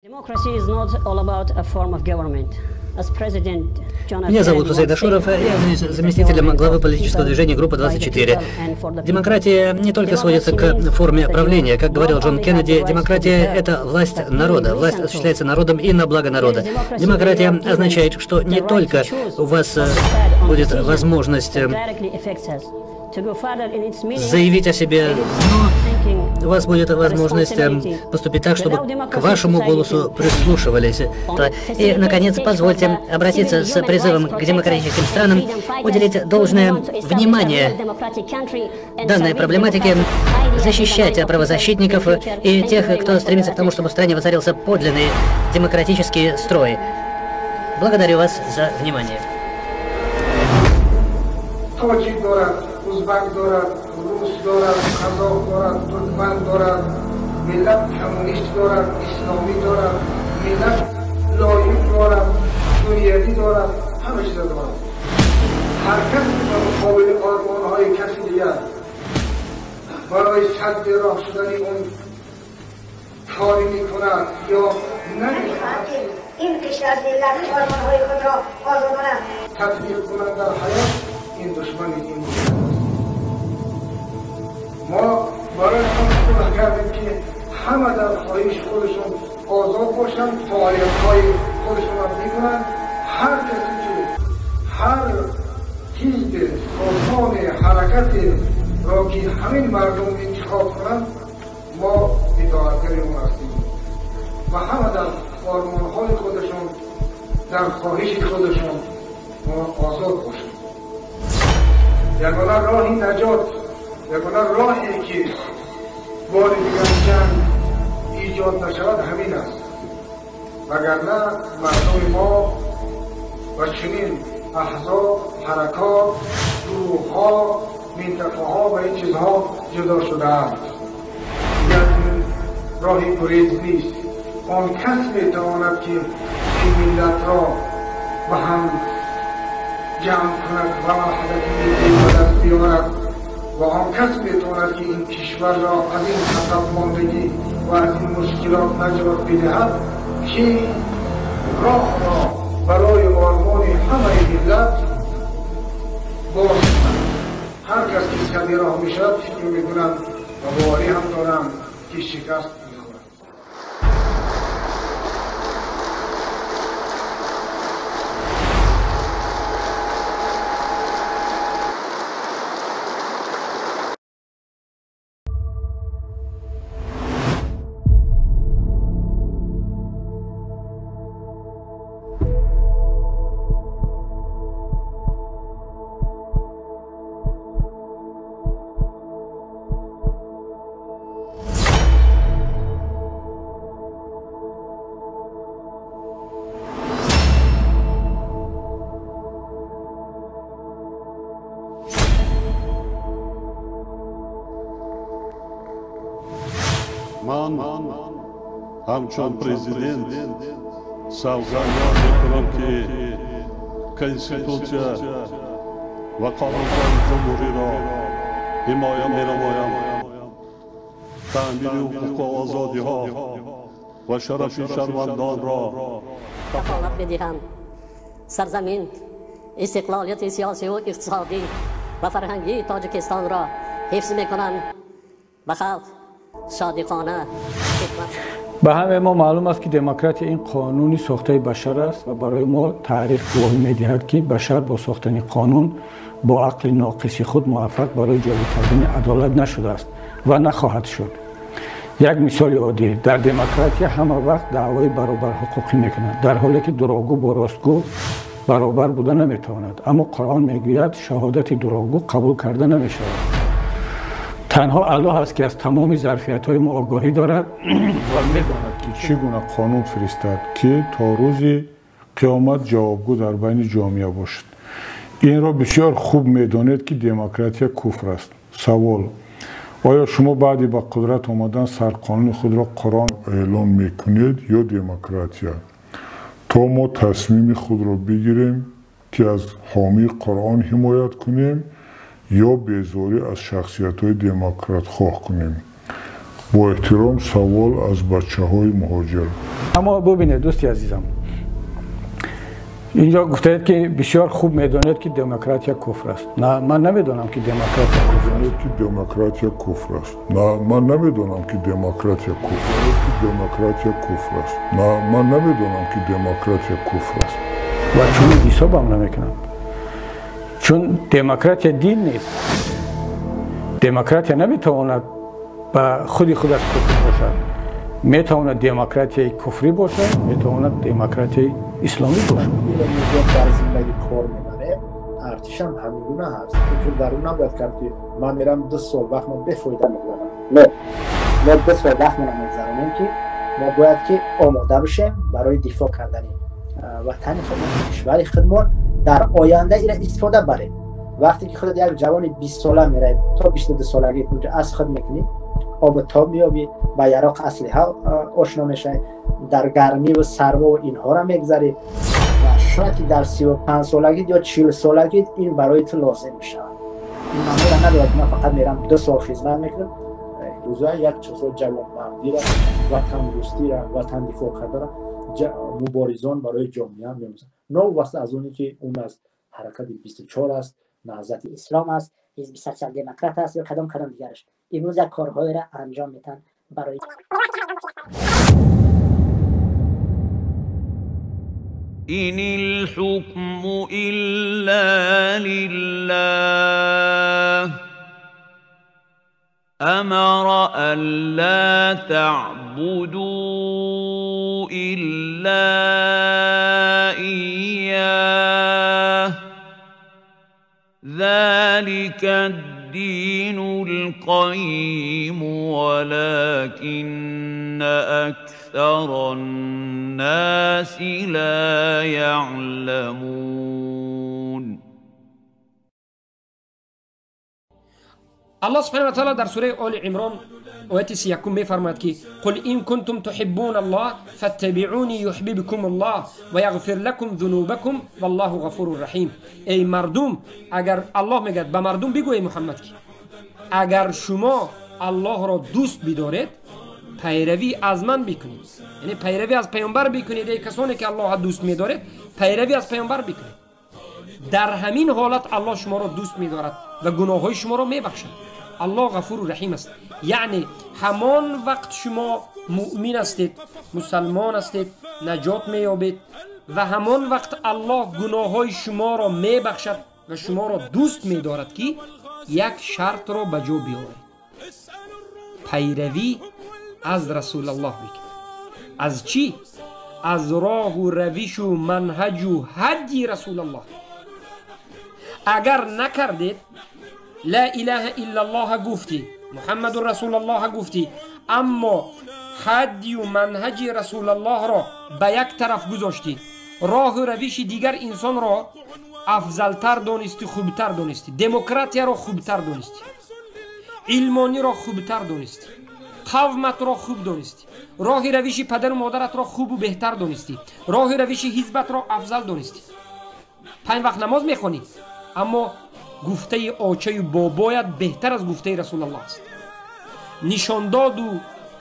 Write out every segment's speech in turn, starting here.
Democracy is not all about a form of government. Меня зовут Хусейн Ашуров, я являюсь заместителем главы политического движения «Группа 24». Демократия не только сводится к форме правления. Как говорил Джон Кеннеди, демократия – это власть народа. Власть осуществляется народом и на благо народа. Демократия означает, что не только у вас будет возможность заявить о себе, но у вас будет возможность поступить так, чтобы к вашему голосу прислушивались. И, наконец, позвольте обратиться с призывом к демократическим странам уделить должное внимание данной проблематике, защищать правозащитников и тех, кто стремится к тому, чтобы в стране воцарился подлинный демократический строй. Благодарю вас за внимание. Узбек дорад, рус дорад, қазоқ дорад, туркман дорад, миллат коммунист дорад, исломӣ дорад, миллат лоик дорад, дунявӣ дорад, ҳама чиза дорад. Ҳар кас ба муқобили ормонҳои каси дигар барои садди роҳ шудани он кори мекунад ё намехоҳад ин қишр аз миллат ормонҳои худро озодона татбиқ кунад дар ҳаёт, ин душмани ин миллат аст. Мо барои он сулҳ кардем, ки ҳама дар хоҳиши худашон озод бошанд, фаъолиятҳои худашонро бикунанд. Ҳар касе ки ҳар ҳизб, созмони, ҳаракатеро ки ҳамин мардум интихоб кунанд, мо итоатгари он ҳастем ва ҳама дар ормонҳои худашон, дар хоҳиши худашон мо озод бошем. Ягона роҳи наҷот, ягона роҳе ки бори дигар ҷанг эҷод нашавад ҳамин аст. Вагарна мардуми мо ва чунин аҳзоб, ҳаракот, гурӯҳҳо, минтақаҳо ва ин чизҳо ҷудо шудаанд. Дигар ин роҳи гурез нест. Он кас метавонад ки ин миллатро ба ҳам ҷамъ кунад ва ваҳдати миллӣ ба даст биёрад ва он кас метавонад ки ин кишварро аз ин қасабмондагӣ ва аз ин мушкилот наҷот бидиҳад, ки роҳро барои ормони ҳамаи миллат боз кунад. Ҳар кас ки сади роҳ мешавад, фикр мекунам ва боварӣ ҳам дорам, ки шикаст мехӯрад. Ман ҳамчун президент савганд ёд мекунам, ки Конститутсия ва қонунҳои ҷумҳуриро ҳимоя менамоям, таъмини ҳуқуқу озодиҳо ва шарафи шаҳрвандонро кафолат медиҳам. Сарзамин, истиқлолияти сиёсиву иқтисодӣ ва фарҳангии Тоҷикистонро ҳифз мекунам, ба халқ содиқона хидмат. Ба ҳамаи мо маълум аст, ки демократия ин қонуни сохтаи башар аст ва барои мо таърих гувоҳӣ медиҳад, ки башар бо сохтани қонун бо ақли ноқиси худ муваффақ барои ҷорӣ кардани адолат нашудааст ва нахоҳад шуд. Як мисоли оддӣ: дар демократия ҳама вақт даъвои баробарҳуқуқӣ мекунанд, дар ҳоле ки дурӯғгӯ бо ростгӯ баробар буда наметавонад. Аммо Қуръон мегӯяд, шаҳодати дурӯғгӯ қабул карда намешавад. Танҳо Аллоҳ аст, ки аз тамоми зарфиятҳои мо огоҳӣ дорад ва медонад, ки чӣ гуна қонун фиристад, ки то рӯзи қиёмат ҷавобгӯ дар байни ҷомеа бошад. Инро бисёр хуб медонед, ки демократия куфр аст. Савол: оё шумо баъди ба қудрат омадан сарқонуни худро Қуръон эълон мекунед ё демократия? То мо тасмими худро бигирем, ки аз ҳомии Қуръон ҳимоят кунем ё безорӣ аз шахсиятҳои демократхоҳ кунем. Бо эҳтиром, савол аз бачаҳои муҳоҷир. Аммо бубинед, дӯсти азизам, инҷо гуфтаед, ки бисёр хуб медонед, ки демократия куфр аст. На, ман намедонам, ки демократия куфр аст. Ки демократия куфр аст. На, ман намедонам, ки демократия куфр аст. Ки демократия куфр аст. На, ман намедонам, ки демократия куфр аст. Ва чунин ҳисобам намекунам, чун демократия дин нест. Демократия наметавонад ба худи худаш куфр бошад. Метавонад демократияи куфрӣ бошад, метавонад демократияи исломӣ бошад. Дар зиндагӣ кор мебарем, артишам ҳамин гуна ҳаст. Фикр дар он набояд кард, ки ман мерам, 2 сол вақтмо бефоида мегузарам. Не, мо 2 сол вақтмонро мегузаронем, ки мо бояд ки омода бишем барои дифоъ кардани ватани худмон, кишвари худмон. Дар оянда ира истифода барем. Вақте ки худат як ҷавони 20сола меравед, то 22 солагӣ унҷо аз худ мекунӣ, обу тоб меёбӣ, ба яроқ, аслиҳа ошно мешавӣ, дар гармиву сармову инҳоро мегзарӣ ва шояд ки дар 35 солагӣ ё 40 солагӣ ин барои ту лозим мешавад. Ин маъноро надорад, ки ман фақат мерам, 2 сол хизмат мекунам. Рӯза як чизҳо ҷавонмардира, ватандӯстира, ватан дифоъ кардара муборизон барои ҷомеа меомӯзанд, новобаста аз оне ки он аз ҳаракати 24 аст, Наҳзати Ислом аст, ҳизби Социал-Демократ аст ё кадом дигараш, имрӯз як корҳоеро анҷом медиҳанд барои إن الحكم إلا لله. أمر ألا تعبدوا إلا إياه. ذلك الدين القيم، ولكن أكثر الناس لا يعلمون. الله سبحانه وتعالى در سوره آل عمران آیت 31 میفرماید که قل إن كنتم تحبون الله فاتبعوني يحببكم الله ويغفر لكم ذنوبكم والله غفور رحيم. ای مردم، اگر الله میگه به مردم بگو ای محمد که اگر شما الله را دوست بدارید، پیروی از من بکنید، یعنی پیروی از پیامبر بکنید. ای کسانی که الله را دوست میدارید، پیروی از پیامبر بکنید. در همین حالت الله شما را دوست میدارد و گناه های شما را میبخشد. الله غفور و رحیم است. یعنی همان وقت شما مؤمن هستید، مسلمان هستید، نجات مییابید و همان وقت الله گناه های شما را میبخشد و شما را دوست میدارد که یک شرط را به جا بیاورید: پیروی از رسول الله بکنید. از چی؟ از راه و روش و منهج و هدی رسول الله. اگر نکردید، لا اله الا الله گفتی، محمد رسول الله گفتی، اما هدی و منهج رسول الله را به یک طرف گذاشتی، راه و روش دیگر انسان را افضلتر دانستی، خوبتر دانستی، دموکراتیا را خوبتر دانستی، علمانی را خوبتر دانستی، قومت را خوب دانستی، راه روش پدر و مادرت را خوب و بهتر دانستی، راه روش حزبت را افضل دانستی. پنج وقت نماز میخوانی، اما گفته آچه و بابایت بهتر از گفته رسول الله است. نشانداد و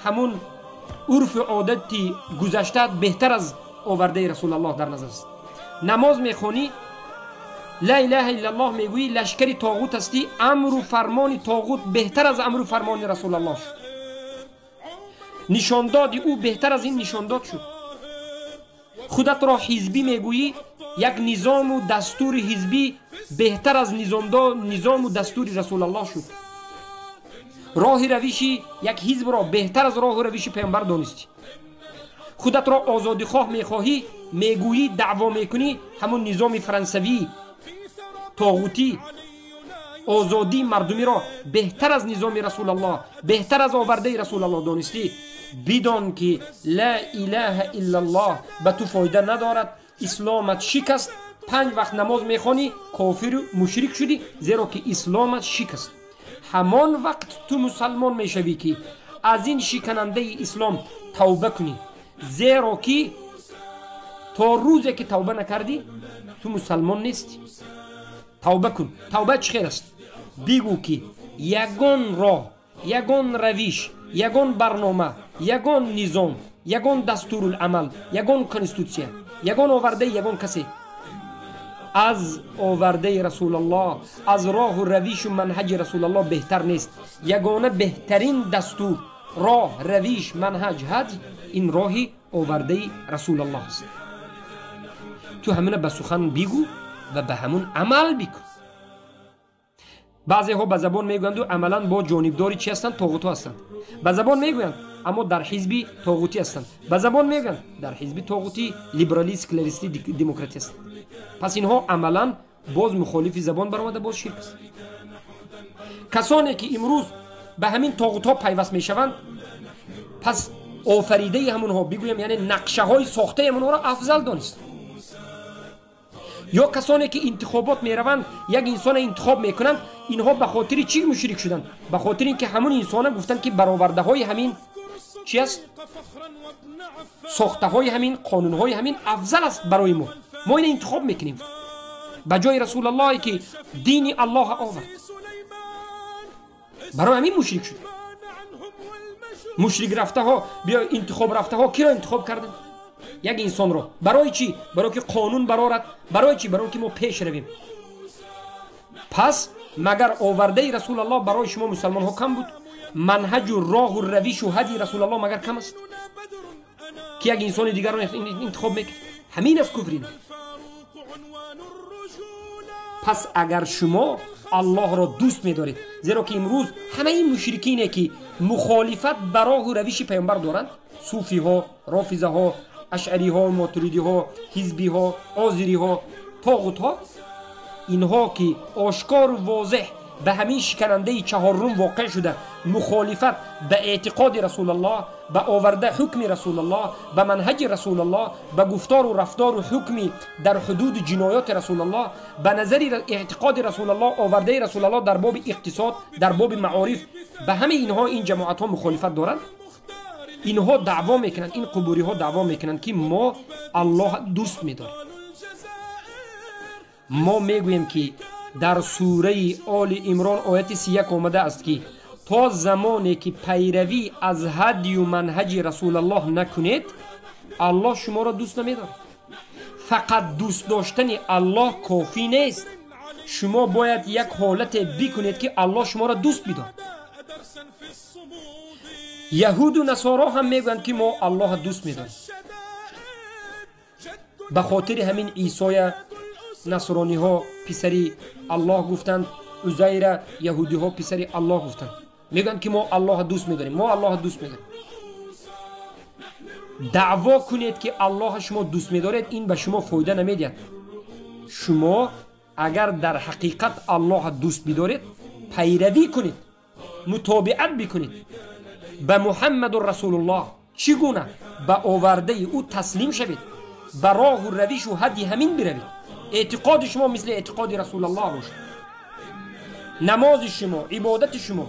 همون عرف عادتی گذشته بهتر از آورده رسول الله در نظر است. نماز میخوانی، لا اله الا الله میگویی، لشکری طاغوت هستی، امر و فرمان طاغوت بهتر از امر و فرمان رسول الله شد. نشانداد او بهتر از این نشانداد شد. خودت را حزبی میگویی، یک نظام و دستور حزبی بهتر از نظام و دستور رسول الله شد. راه روشی یک حزب را بهتر از راه روش پیامبر دانستی. خودت را آزادی خواه میخواهی، میگویی، دعوا میکنی، همون نظام فرانسوی طاغوتی آزادی مردمی را بهتر از نظام رسول الله، بهتر از آورده رسول الله دانستی. بدان که لا اله الا الله به تو فایده ندارد. اسلامت شکست. پنج وقت نماز میخوانی، کافر و مشرک شدی، زیرا که اسلامت شکست. همان وقت تو مسلمان میشوی که از این شکننده اسلام توبه کنی، زیرا که تا روزی که توبه نکردی تو مسلمان نیستی. توبه کن. توبه چه خیر است؟ بگو که یگان راه، یگان روش Ягон барнома, ягон низом, ягон дастурулъамал, ягон конститутсия, ягон овардаи ягон касе аз овардаи Расулаллоҳ, аз роҳу равишу манҳаҷи Расулаллоҳ беҳтар нест. Ягона беҳтарин дастур, роҳ, равиш, манҳаҷ, ҳадй ин роҳи овардаи Расулаллоҳ аст. Ту ҳамина ба сухан бигӯ ва ба ҳамун амал бикун. Баъзеҳо ба забон мегӯянду амалан бо ҷонибдори чӣ ҳастанд? Тоғутҳо ҳастанд. Ба забон мегӯянд, аммо дар ҳизби тоғутӣ ҳастанд. Ба забон мегӯянд, дар ҳизби тоғутӣ, либералӣ, секуларистӣ, демократӣ ҳастанд. Пас инҳо амалан боз мухолифи забон баромада, боз ширк аст. Касоне ки имрӯз ба ҳамин тоғутҳо пайваст мешаванд, пас офаридаи ҳамонҳо бигӯям, яъне нақшаҳои сохтаи ҳамонҳоро афзал донист. Ё касоне ки интихобот мераванд, як инсона интихоб мекунанд, инҳо ба хотири чӣ мушрик шуданд? Ба хотири ин ки ҳамун инсона гуфтанд ки баровардаҳои ҳамин чӣ аст? Сохтаҳои ҳамин, қонунҳои ҳамин афзал аст барои мо. Мо ина интихоб мекунем ба ҷои Расулаллоҳе ки дини Аллоҳ овард. Барои ҳамин мушрик шуданд. Мушрик рафтаҳо, биё интихоб рафтаҳо киро интихоб карданд? Як инсонро. Барои чӣ? Барои ки қонун барорад. Барои чӣ? Барои ки мо пеш равем. Пас магар овардаи Расулаллоҳ барои шумо мусалмонҳо кам буд? Манҳаҷу роҳу равишу ҳади Расулаллоҳ магар кам аст ки як инсони дигарро интихоб мекард? Ҳамин аст куфр. Пас агар шумо Аллоҳро дӯст медоред, зеро ки имрӯз ҳамаи мушрикине ки мухолифат ба роҳу равиши паёмбар доранд, суфиҳо, рофизаҳо, ашъариҳо, мотуридиҳо, ҳизбиҳо, озириҳо, тоғутҳо, инҳо ки ошкору возеҳ ба ҳамин шиканандаи чаҳорум воқеъ шуда, мухолифат ба эътиқоди Расулаллоҳ, ба оварда ҳукми Расулаллоҳ, ба манҳаҷи Расулаллоҳ, ба гуфтору рафтору ҳукми дар ҳудуди ҷиноёти Расулаллоҳ, ба назари эътиқоди Расулаллоҳ, овардаи Расулаллоҳ дар боби иқтисод, дар боби маориф, ба ҳамаи инҳо ин ҷамоатҳо мухолифат доранд. Инҳо даъво мекунанд, ин қубуриҳо даъво мекунанд ки мо Аллоҳ дӯст медорем. Мо мегӯем ки дар сураи Оли Имрон ояти 31 омада аст ки то замоне ки пайравӣ аз ҳадию манҳаҷи Расулаллоҳ накунед, Аллоҳ шуморо дӯст намедорад. Фақат дӯст доштани Аллоҳ кофӣ нест. Шумо бояд як ҳолате бикунед ки Аллоҳ шуморо дӯст бидорад. Яҳуду насоро ҳам мегӯянд ки мо Аллоҳро дӯст медорем. Ба хотири ҳамин Исоя насрониҳо писари Аллоҳ гуфтанд, Узайра яҳудиҳо писари Аллоҳ гуфтанд. Мегӯянд ки мо Аллоҳро дӯст медорем, мо Аллоҳро дӯст медорем. Даъво кунед ки Аллоҳро шумо дӯст медоред, ин ба шумо фоида намедиҳад. Шумо агар дар ҳақиқат Аллоҳро дӯст бидоред, пайравӣ кунед, мутобиат бикунед ба Муҳаммаду Расулуллоҳ. Чӣ гуна? Ба овардаи ӯ таслим шавед, ба роҳу равишу ҳадди ҳамин биравед. Эътиқоди шумо мисли эътиқоди Расулаллоҳ бошад. Намози шумо, ибодати шумо,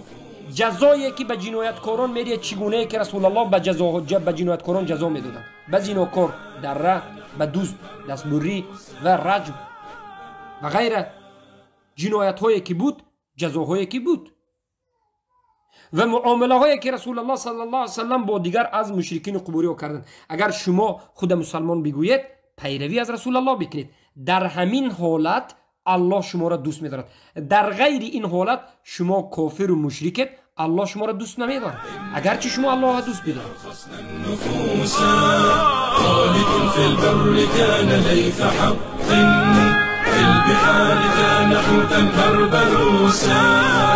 ҷазое ки ба ҷинояткорон медиҳад, чӣ гунае ки Расулаллоҳ ба ҷинояткорон ҷазо медоданд, ба зинокор дарра, ба дузд дастбурӣ ва раҷм ва ғайра, ҷиноятҳое ки буд, ҷазоҳое ки буд ва муомилаҳое ки Расулаллоҳ саллаллоҳу алайҳи васаллам бо дигар аз мушрикини қубуриҳо карданд. Агар шумо худа мусалмон бигӯед, пайравӣ аз Расулаллоҳ бикунед. Дар ҳамин ҳолат Аллоҳ шуморо дӯст медорад. Дар ғайри ин ҳолат шумо кофиру мушрикед, Аллоҳ шуморо дӯст намедорад, агарчи шумо Аллоҳро дӯст бидоред. في البحار كان حوتا بربروسا.